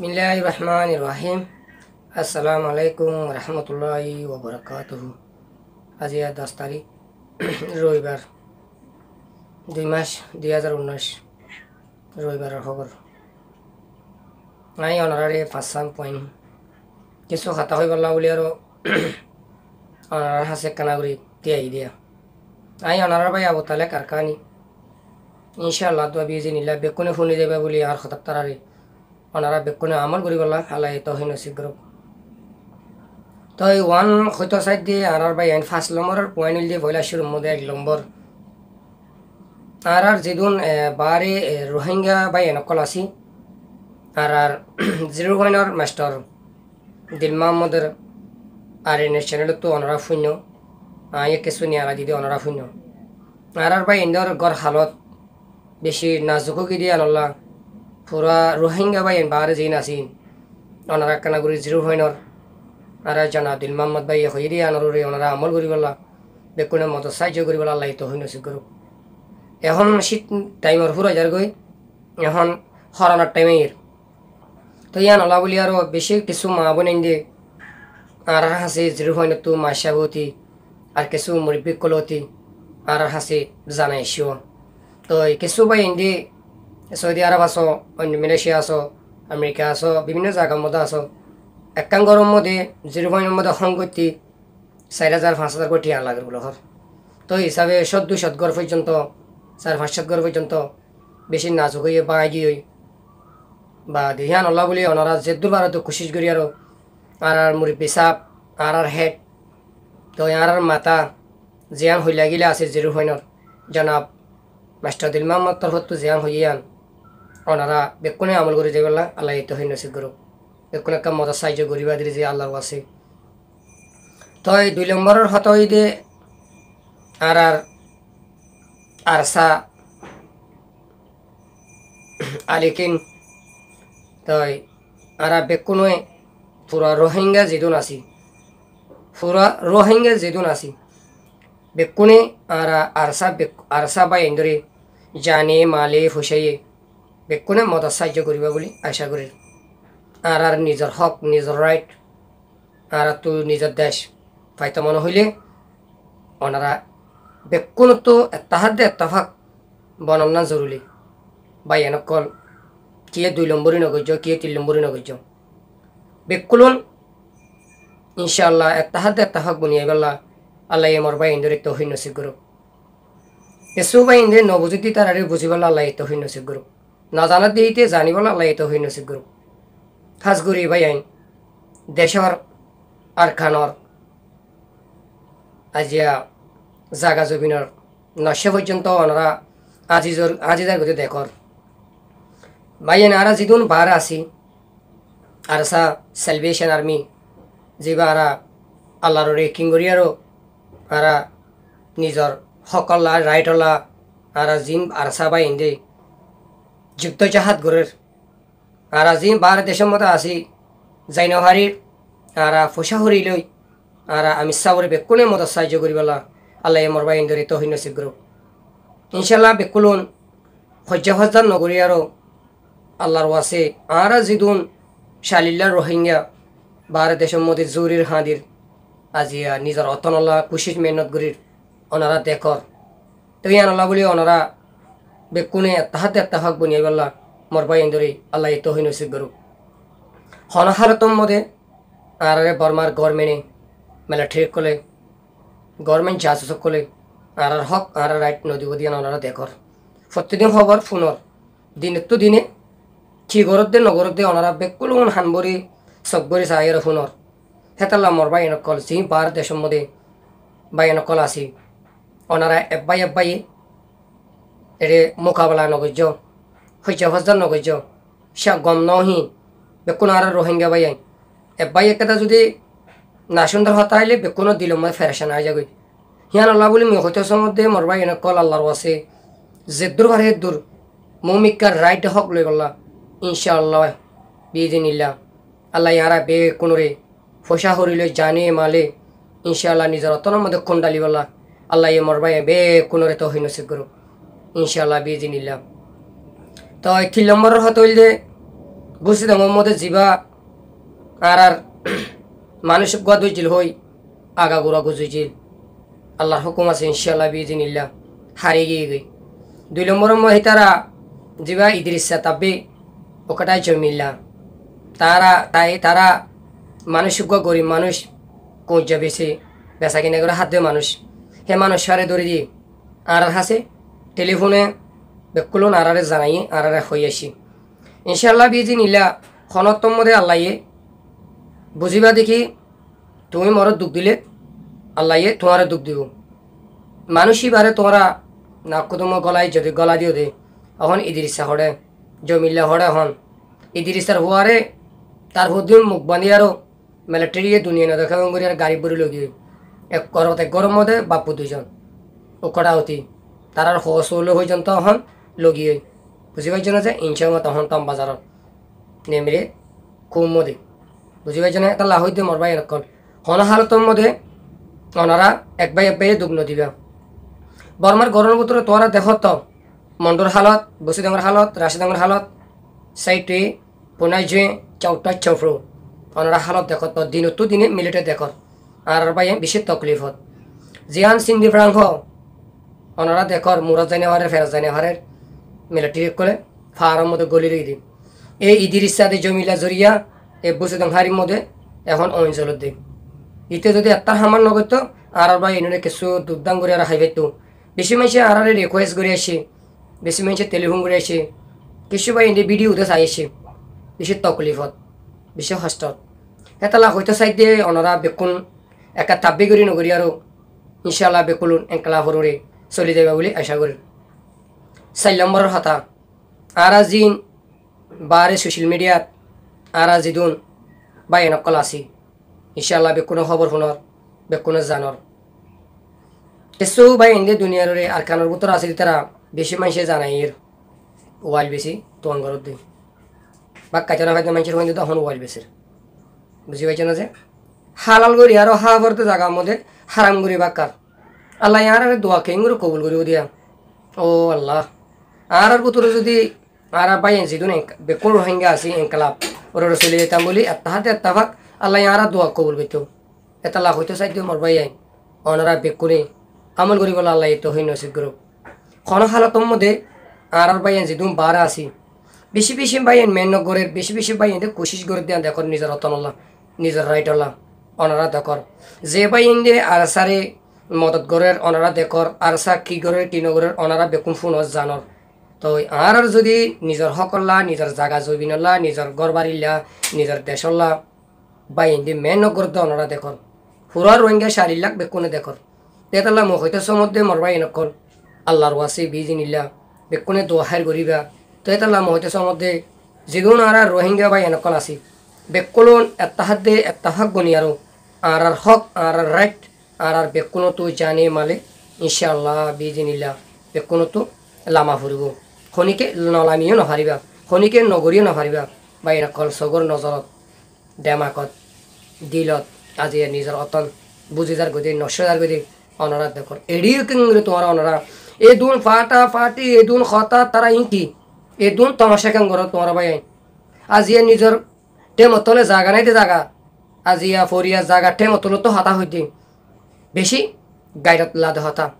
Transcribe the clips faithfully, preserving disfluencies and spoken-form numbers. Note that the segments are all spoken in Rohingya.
Bismillahir Rahmanir Rahim. Assalamu alaikum warahmatullahi wabarakatuhu. Aijja doc tarík, roibar, dui mac, dui házar unnúic, roibaror hóbor. Añí onoráre fañssán point kessú hotá hoibálla bóli aró onorár hañsé ekkána gorí tíai diya. Añí onorár bái Abu Talek Arkani. Incálla, dua biiznillah, bekkúne fúni zaiba bóli añár hotá taráre onorá bekkúne amól goríbolla Allaye toufik nosib gorók. Toi uán hoitó saidde añárár báiyain, fañs lombóror point óilde foóila cúrur modé ek lombór. Añárár zedún, e, baáre, e, Rohingya báiyain ókkol así, añárár Zero Point or mastor Dil Muhammodor ar en er channel ottu onorá fúinno, aññí kessú niyalai diyé dé onorá fúinno. Añárár báiyaindór gór halot bicí nazuk ói giyé dé yíanolla, fura Rohingya báiyain baáre ziín asíl, onorá ekkána gorí Zero Point or añárár jonab Dil Muhammod báiye hoiyé dé yíanor uore onorá amól goríbolla, bekkúne modot sáaijjo goríbolla Allaye toufik nosib gorók. Ehón cít thaimor fúrai zargói, ehón hóranor thaim óiyer. Toi yíanolla bóli aró bicí kessú maa bóinainde añárár hañsé Zero Point ottu maccáf óti ar kessú murubbi ókkol óti añárár hañsé zanai aiccé. Toi kessú báiyainde Saudi Arab asó, oinno Malaysia asó, Amerika asó, bibinno zagar modé asó, ekkán góror modé, Zero Point or modé hóng goitté sair házar, fañs házar gorí thiañ lager bóli hoór. Toi hísabe cót dui cót gór foijjonto, sair fañs cót gór foijjonto bicí nazuk óiye báñgi ói. Baade yíanolla bóli onorá zeddúr faro kucíc gorí aró añárár murubbi sáab, añárár head, toi añárár matá, ziyán hoilagila asé Zero Point or jonab mastor Dil Muhammod torfóttu ziyán hoiyé yían, onorá bekkúne amól gorí zaibólla Allaye toufik nosib gorók. Bekkúne ekkán modot sáaijjo goríba dé ze Allar waste. Toi dui lombóror hotá óilde añárár ARSA Alikin, toi añára bekkúne fura Rohingya zedún así, fura Rohingya zedún así, bekkúne añára ARSA bek-, ARSA báiyaindóre zane, male, foicáye bekkúne modot sáaijjo goríba bóli acá gorír. Añárár nizor hók, nizor right, añáráttu nizor dec faitó mone hoilé, onorá bekkúnottu ettahádde ettafák bonanná zoruri. Báiyain ókkol, kiyé dui lombóri nogoijjó, kiyé tin lombóri nogoijjó. Bekkúlun, incálla, ettahádde ettafák boni aibálla Allaye mor báiyaindóre toufik nosib gorók. Kessú báiyainde nobuzé dé ítararé buzíbolla Allaye toufik nosib gorók. Nozané dé íte zaníbolla Allaye toufik nosib gorók. Hás gorí báiyain, decór Arkanor aijja zaga zobinor noccá foijjonto onorá azizor, azizar gotí dekór. Báiyain, añára zedún baáre así, ARSA Salvation Army, zibá añára Allar uore ekin gorí aró añára nizor hókolla, raitolla, añára ziín ARSA báiyainde juddó jahad gorér. Añára ziín baáre decór modé así, zai nofarír, añára foicá horí loi, añára amir sábore bekkúne modot sáaijjo goríbolla Allaye mor báiyaindóre toufik nosib gorók. Incálla, bekkúlun hoijja hozzar nogorí aró Allar waste añára zedún calilla Rohingya baáre decór modé zurir hañdir, aijja nizor otónolla kucíc mehénnot gorír, onorá dekór. Toi yíanolla bóli onorá bekkúne ettahádde ettafák boni aibálla mor báiyaindóre Allaye toufik nosib gorók. Honó hálotor modé añáráre Bormar gormente, militari ókkole, gorment jasus ókkole añárár hók, añárár rait nodibó dé yían onorá dekór. Fottí din hóbor fúnor. Dinottú dine ki goródde nogoródde onorá bekkúlun han bóri, suk bóri saiyóre fúnor. Hétolla mor báiyain ókkol, ziín baáre decór modé báiyain ókkol así, onorá ebbáye ebbáye eçé mukabela nogoijjó, hoijja hozzar nogoijjó, cá gom nohí, bekkún añára Rohingya báiyain. Ebbáye ekkán zudi nacúndor hotá ailé bekkúnor dilor modé ferecan aái zagói. Híanolla bóli mui hoitó soómodde mor báiyain ókkol, Allar waste zeddúr fare héddur mumkin rait hók loibolla, incálla, biiznillah, Allaye añára bekkúnore foicá horí loi, zane male, incálla, nizor otónor modé kúndhalibolla Allaye mor báiyain bekkúnore toufik nosib gorók, incálla, biiznillah. Toi tin lombóror hotá óilde Busidongor modé zibá añárar manúic uggúa dóijjil hoói agagura guzoijjil. Allar hókum asé, incálla biizinilla hári giyói. Dui lombor modé hítara zibá Idrissa Tabbi, okká Jomilla. Tará, tai, tará manúic uggúa gorib manúic, kuñijja besi, besa kina goré hádde manúic. Hé manúic háre dóri diyé. Añárar hásé telifóne bekkúlun añáráre zanaiyé, añáráre hoói aiccí. Incálla biizinilla honóttor modé Allaye buzíba dé ki, tuñí moré duk dilé Allaye tuáñre duk dibou. Manúic íbaré tuáñra nakkúdummo gólai zodi góla diyó dé, ehón Idrissa hoçé, Jomilla hoçé ehón. Idrissar fuaré tar fúaddún muk bandí aró Militariye duniya no deká gorí ar garit bóri loi giyói. Ek górot, ek góror modé baffu duizon. Ukkáta uti. Tarár hoó sólo hoizonto ehón loi giyói. Buzí faijjó né ze, incá mot ehón Town Bazarot. Nemre kúm modé. Buzí faijjó né, étalla hoóidde mor báiyain ókkol. Honó hálotor modé onorá ek bái ek báiye duk no dibá. Bormar góror bútore tuáñra dekótto, Mondhur hálot, Busidongor hálot, Rasidongor hálot, Saitri, Punai Juin, Chauta Chaufru. Onorá hálot dekór, to dinottú dine milite dekór. Añárar báiyain bicí toklifot. Ziyán Sindi Frangho, onorá dekór, murot zai no farer, ferot zai no farer, militari ókkole faáror modé góli loi di. E Idrissa de Jomilla zoriya, e Busidong hárir modé, ehón oin zolodde. Ite zodi ettar hamar no goitto, añárar báiyain ókkole kessú duk dán gorí ar hái faittó. Bicí maincé añáráre rikuwes gorí aiccé, bicí maincé telifón gorí aiccé, kessú báiyain de bídiyo de sai aiccé, bicí toklifot, bicí hostot. Hétalla hoitó saidde onorá bekkún ekká tabbi gorí no gorí aró incálla bekkúlun enkelafor uore soli zaiba buli acá gorír. Sair lombóror hotá, añára zin baáre social mediat añára zidún báiyain ókkol así, incálla bekkúne hóbor fúnor, bekkúne zanor. Kessú báiyain de duniyar uore Arkanor bútore asé de ítara bicí maincé zanaiyér. Uwail besi tuan goródde. Bákka ítara faidda maincór fuainde de ehón uwail beser. Buzí faijjó né ze? Hálal gorí aró há forde zagar modé háram gorí bákkar. Allaye añáráre dua keéngorí kobul goríbo diya. Ó Allah. Añárar bútore zodi añára báiyain zidún enk-, bekkún Rohingya así, enkelab, orore soli zaitam buli ettahade ettafak, Allaye añára dua kobul goittó. Étalla hoitó saidde mor báiyain, onorá bekkúne amol goríbolla Allaye toufik nosib gorouk. Honó hálotor modé añárar báiyain zidún baáre así, bicí bicí báiyain mehénnot gorér, bicí bicí báiyain de kucíc gorér de dekór nizor otonolla, nizor raitolla, onorá dekór. Ze báiyain de ARSA re modot gorér, onorá dekór, ARSA ki gorér, ki no gorér, onorá bekkún fúnor, zanor. Toi añárar zodi nizor hókolla, nizor zaga zobinolla, nizor gór barilla, nizor decólla báiyain de mehénnot gorédde onorá dekór. Fura Rohingya callíc lak bekkúne dekór. Te étalla mui hoitó somodde mor báiyain ókkol, Allar waste biizinilla bekkúne dua háir goríba. Te étalla mui hoitó somodde zidún añárar Rohingya báiyain ókkol así, bekkúlun ettahade ettafak boni aró añárar hók, añárar rait, añárar bekkúnottú zane male, incálla, biizinilla, bekkúnottú lama foribó. Honíke no lamiyó no faribá, honíke no goríyó no faribá. Báiyain ókkol, sogor nozorot, demakot, dilot, aziya nizor oton buzí zargói de, noccó zargói de, onorá dekór. Eçíyo keéngorí tuáñra onorá edún fata fati, edún hotá tara iñki, edún tomacá keén gorór tuáñra báiyain. Aziya nizor thémor tole zaga nái de zaga. Aziya foriyar zaga thémor tolottú hotá hoidde. Bicí gairot lade hotá.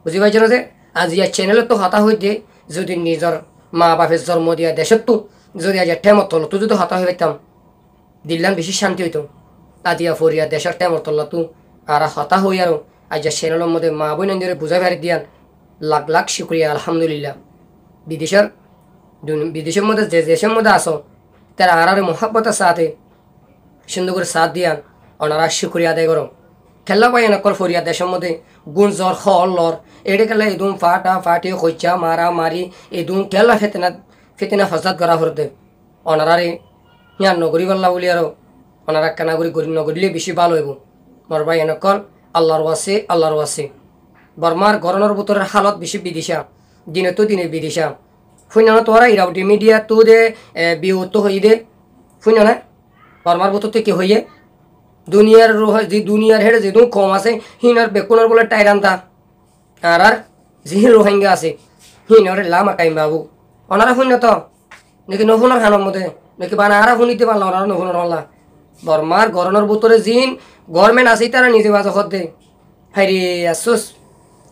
Buzí faijjó né ze? Aziya cenelottu hotá hoidde, zodi nizor maa bafe zormo diya decóttu, zodi aziya thémor tolottú zodi hotá hoi faittám, dillán bicí cánti óito. Aziya foriyar decór thémor tolottú añára hotá hoi aró aijja cenelor modé maa bóinaindóre buzái fari diyan lak lak cúkuriya, alhamdulillah. Bidecór dun-, bidecór modé ze decór modé asó, tará añáráre muhábbotor sáte cúndor gorí sát diyan, onorá cúkuriya adai goró. Kiyólla báiyain ókkol, foriyar decór modé gún zor, hoól lor, eçé kiyólla edún fata fati, hoijja mara mari, edún kiyólla fitna, fitna fasad gorá foredde. Onoráre híyan no goríbolla buli aró onorá ekkána gorí, gorí no goríle bicí bála óibo. Mor báiyain ókkol, Allar waste, Allar waste. Bormar gorónor bútore hálot bicí bidicá, dinottú dine bidicá. Fúinno né tuáñra Irauti midiyattú de, e, biyottú hoiyé de, fúinno né? Bormar bútottu ki hoiyé? Duniyar ruha-, zi duniyar héçe zedún koum asé, híinor bekkúnor bóle tháir anda. Añárar ziín Ruháingga asé, híinoré Lama Kaim Babu. Onorá fúinno to? Niki no fúnor hanor modé? Noki bana añára fúnite balla, onorá nofúnor balla. Bormar gorónor bútore ziín gormen asé, ítara nize baze hoódde. Háire afsús.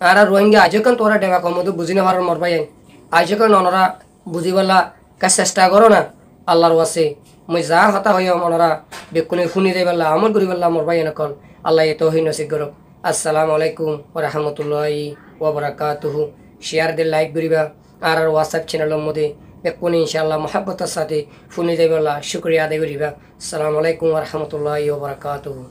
Añára Ruáinga aijjó ekkán tuáñra dheba koumodde buzí nofarór mor báiyain. Aijjó ekkán onorá buzíbolla ekká cesta goró na. Allar waste mui za hotá hoiyóm onorá bekkúne fúni zaibólla, amol goríbolla mor báiyain ókkol. Allaye toufik nosib gorók. Assalamu alaikum wa rahmatullahi wa barakatuhu. Share de, like goríba. Añárar WhatsApp channelor modde bekkúne incállah muhábbotor sáte fúni zaibólla cúkuriya adai goríba. Assalamu alaikum wa rahmatullahi wa barakatuhu.